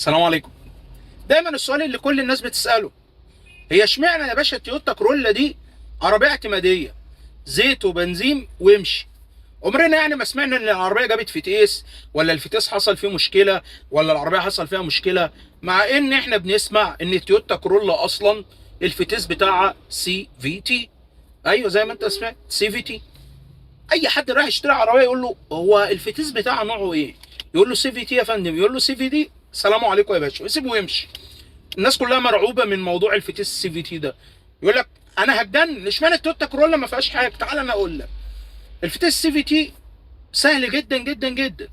السلام عليكم. دايما السؤال اللي كل الناس بتساله، هي اشمعنى يا باشا تويوتا كورولا دي عربية اعتماديه، زيت وبنزين وامشي؟ عمرنا يعني ما سمعنا ان العربية جابت فتيس، ولا الفتيس حصل فيه مشكلة، ولا العربية حصل فيها مشكلة، مع ان احنا بنسمع ان تويوتا كورولا اصلا الفتيس بتاعها CVT. ايوه زي ما انت سمعت CVT. اي حد رايح يشتري عربية يقول له هو الفتيس بتاعه نوعه ايه؟ يقول له CVT يا فندم، يقول له CVT، سلام عليكم يا باشا، ويسيبه ويمشي. الناس كلها مرعوبه من موضوع الفتيس CVT ده، يقول لك انا هتجنن، اشمعنى التويوتا كورولا ما فيهاش حاجة؟ تعال انا اقول لك، الفتيس CVT سهل جدا جدا جدا.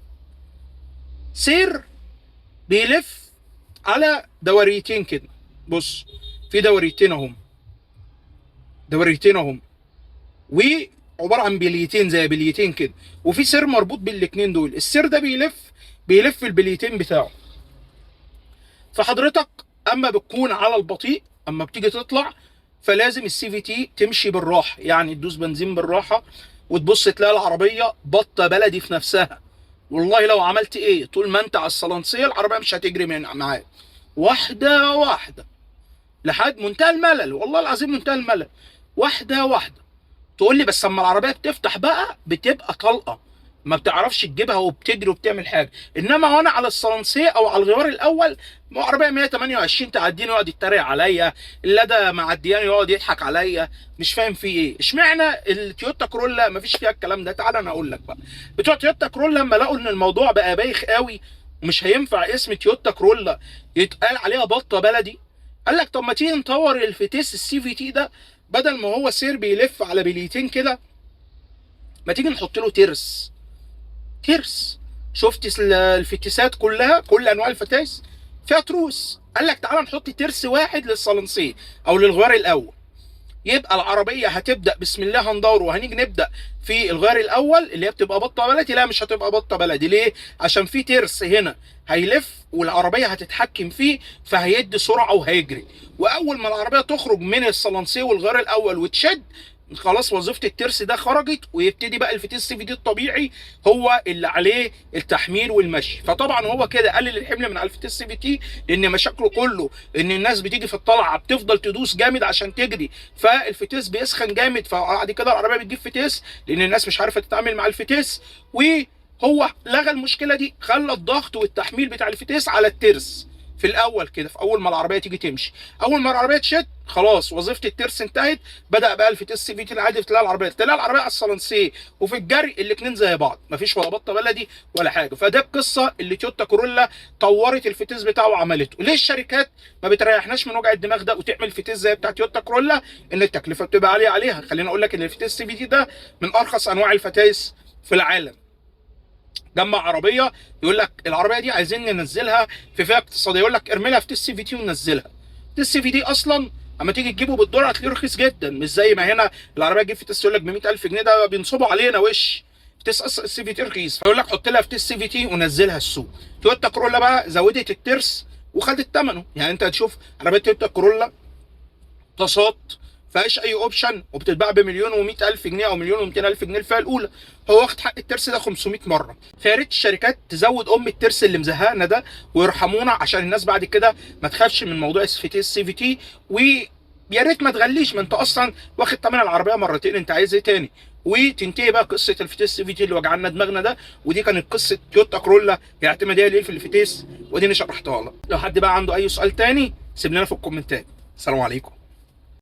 سير بيلف على دوريتين كده، بص في دوريتين اهم، دوريتين اهم، وعبارة عن بليتين زي بليتين كده، وفي سير مربوط بالاتنين دول. السير ده بيلف البليتين بتاعه. فحضرتك اما بتكون على البطيء، اما بتيجي تطلع، فلازم ال CVT تمشي بالراحة، يعني تدوس بنزين بالراحة، وتبص تلاقي العربية بطه بلدي في نفسها. والله لو عملت ايه طول ما انت على الصلنسيه العربية مش هتجري من معاك، واحدة واحدة لحد منتهى الملل، والله العظيم منتهى الملل، واحدة واحدة. تقول لي بس اما العربية بتفتح بقى بتبقى طلقه، ما بتعرفش تجيبها وبتجري وبتعمل حاجة، انما وانا على الصلنسيه او على الغيار الاول، عربية 128 تعديني ويقعد يتريق عليا، اللادا معدياني يقعد يضحك عليا، مش فاهم في ايه. اشمعنى التويوتا كورولا ما فيش فيها الكلام ده؟ تعال انا اقول لك بقى. بتوع تويوتا كورولا لما لقوا ان الموضوع بقى بايخ قوي ومش هينفع اسم تويوتا كورولا يتقال عليها بطه بلدي، قال لك طب ما تيجي نطور الفتيس ال CVT ده، بدل ما هو سير بيلف على بليتين كده، ما تيجي نحط له ترس. ترس، شفت الفتيسات كلها، كل انواع الفتايس فيها تروس، قال لك تعالى نحط ترس واحد للصلنسيه او للغيار الاول، يبقى العربية هتبدا بسم الله هندور، وهنيجي نبدا في الغيار الاول اللي هي بتبقى بطه بلدي. لا مش هتبقى بطه بلدي، ليه؟ عشان في ترس هنا هيلف والعربية هتتحكم فيه، فهيدي سرعة وهيجري. واول ما العربية تخرج من الصلنسيه والغيار الاول وتشد، خلاص وظيفة الترس ده خرجت، ويبتدي بقى الفتيس CVT الطبيعي هو اللي عليه التحميل والمشي. فطبعا هو كده قلل الحمل من على الفتيس CVT، لان مشاكله كله ان الناس بتيجي في الطلعة بتفضل تدوس جامد عشان تجري، فالفتيس بيسخن جامد، فبعد كده العربية بتجيب فتيس لان الناس مش عارفه تتعامل مع الفتيس. وهو لغى المشكلة دي، خلى الضغط والتحميل بتاع الفتيس على الترس في الاول كده، في اول ما العربية تيجي تمشي، اول ما العربية تشد خلاص وظيفة الترس انتهت، بدا بقى الفتيس CVT العادي، تلاقي العربية على الصلنسيه وفي الجري الاثنين زي بعض، مفيش ولا بطه بلدي ولا حاجة. فده القصة اللي تويوتا كورولا طورت الفتيس بتاعه وعملته. ليه الشركات ما بتريحناش من وجع الدماغ ده وتعمل فتيس زي بتاع تويوتا كورولا؟ ان التكلفة بتبقى عالية عليها. خليني اقول لك ان الفتيس CVT ده من ارخص انواع الفتايس في العالم. جمع عربية يقول لك العربية دي عايزين ننزلها في فئة اقتصادية، يقول لك ارمي لها فتيس CVT ونزلها. فتيس CVT اصلا اما تيجي تجيبه بالدولار هتلاقيه رخيص جدا، مش زي ما هنا العربية تجيب فتيس يقول لك ب 100000 جنيه، ده بينصبوا علينا وش. فتيس CVT رخيص، فيقول لك حط لها فتيس CVT ونزلها السوق. تويوتا كورولا بقى زودت الترس وخدت ثمنه. يعني انت هتشوف عربية تويوتا كورولا طاسات فيهاش اي option وبتتباع ب1,100,000 جنيه او 1,200,000 جنيه الفئة الاولى، هو واخد حق الترس ده 500 مرة. فيا ريت الشركات تزود ام الترس اللي مزهقنا ده ويرحمونا، عشان الناس بعد كده ما تخافش من موضوع الفتيس CVT. ويا ريت ما تغليش، ما انت اصلا واخد ثمن العربية مرتين، انت عايز ايه تاني؟ وتنتهي بقى قصة الفتيس CVT اللي وجعنا دماغنا ده. ودي كانت قصة تويوتا كورولا هي اعتماديه ليه في الفتيس، ودي انا شرحتها لك. لو حد بقى عنده اي سؤال تاني سيب لنا في الكومنتات. السلام عليكم.